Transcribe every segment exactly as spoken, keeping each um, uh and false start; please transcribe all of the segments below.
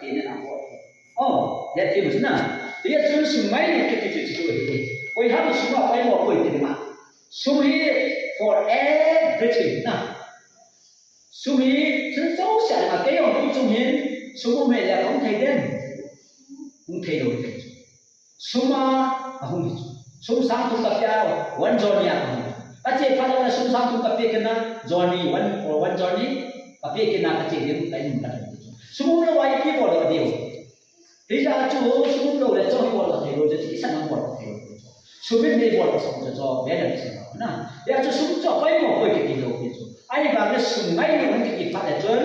Ina na ko. Oh, ya ti mu na. Ya chun sum ngailut kiti chu chu hi. Koi ham sum a pai mo koi ti ma. Sum hi for everything na. Sum hi chun chau sia ma kei ong tu chung hin sum me ya kong thei den. Kong thei lo te. Sum a, ahung hi chu. Sum sang thum ka pia, one journey a ahung hi chu. Ka che pha lo na sum sang thum ka pia kena, journey, one, for one journey, ka pia kena ka che ding ka in ka ding chu. Sum lo ai ki bol lo ding. Hijeh chun sum lo le chu bol lo thei lo chu, isa na bol lo thei lo chu. Sum in nei bol lo sum chu chu, be na se lo na. Ya chu sum chu pai mo koi ki lo ki chu. Ai ba le sum ngailut ki pha le chun,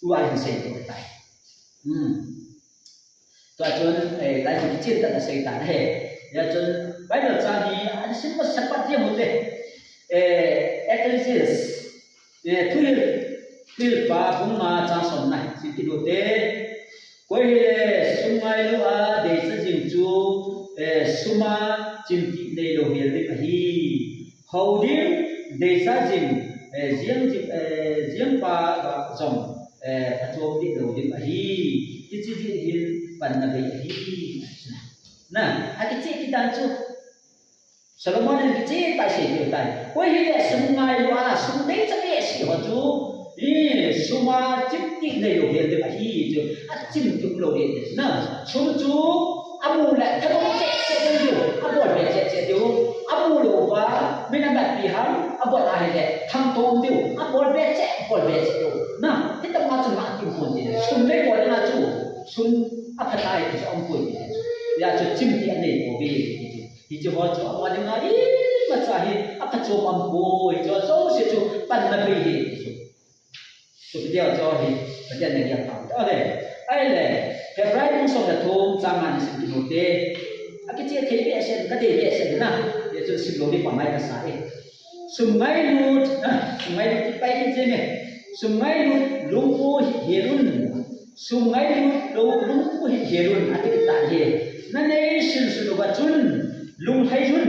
tu ai sei ko tai. Hmm. Tua chun, eh, lai chun kichen ta na sei ta na he. Ya chun, Bible chang hi, a sim ma sapat dia mu te. Eh, Ecclesiastes, eh, thuhil, thuhil pa, bung nga chang som na, sim ki mu te. Koi hile, sum ngailut a, deisah jing chu, eh, sum a, chimti nei lo hel ding ahi. Hou ding, deisah jing, eh, jiang jing, eh, jiang pa, pa jong, eh, achom ding lo ding ahi. Hiche ding hin panna bei ahi. Na, akicheh kidan chu. Solomon in kicheh tai sei tai. Koi hile sum ngailut a, sum deisah behseh ho chu. Hi, sum a chimti nei lo hel ding ahi chu. Achimti lo ding na. Sum chu amu le, thadong cheh cheh ding, abol be cheh cheh ding. Amu lou va, min amat pi ham, abol a hile, thangtom ding, abol be cheh, bol be cheh ding. Na, hitam ma chu ma kim pon ding. Sum nei bol na chu, sum aphatai ti chu om pon ding. Ya chu chimti anei bol be ding. Hiche ho chu ama dinga imacha hi aphachom umpoi, hiche ho jouse chu panna bei ahi chu. Chu video chu hi, Pathen in gel tau. Ahile, ahile, Hebrai bung som le thum chang nga na sim ki mu te. Akicheh thei behseh, ka dei behseh na. Hiche chu sim lou ding pa mai kasa e. Sum ngailut, ah, sum ngailut ti pai in jeng e. Sum ngailut lungpu hi helun. Sum ngailut lou lungpu hi helun ati ta hi. Na nei sun sun uva chun lunglhai un.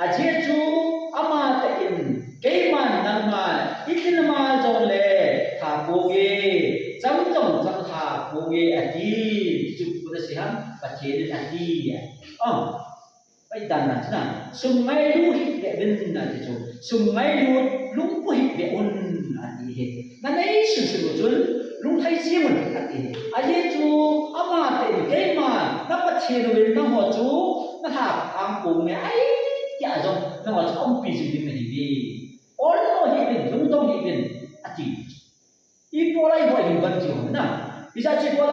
Ajeh chu amatah in keiman nangma iti nama jongle tha ponge. Chang jong chang tha ponge ati. Chu kuna si ham Pathen in ati. Ah. Pai dan na chu na, sum ngailut hih beh un ati chu. Sum ngailut, lungpu hih beh un ati hi. Na nei sun sun u chun, lunglhai jing un ati hi. Ajeh chu, amatah in keima, na Pathen uvin nangho chu, na lha ang ponge, ahi tia jong, nangho chu umpi jing ding nahi uve. Ol mo hih un, lungdong hih un ati. Ipi lai ho hin ban ti ho na. Ijeh chu ipi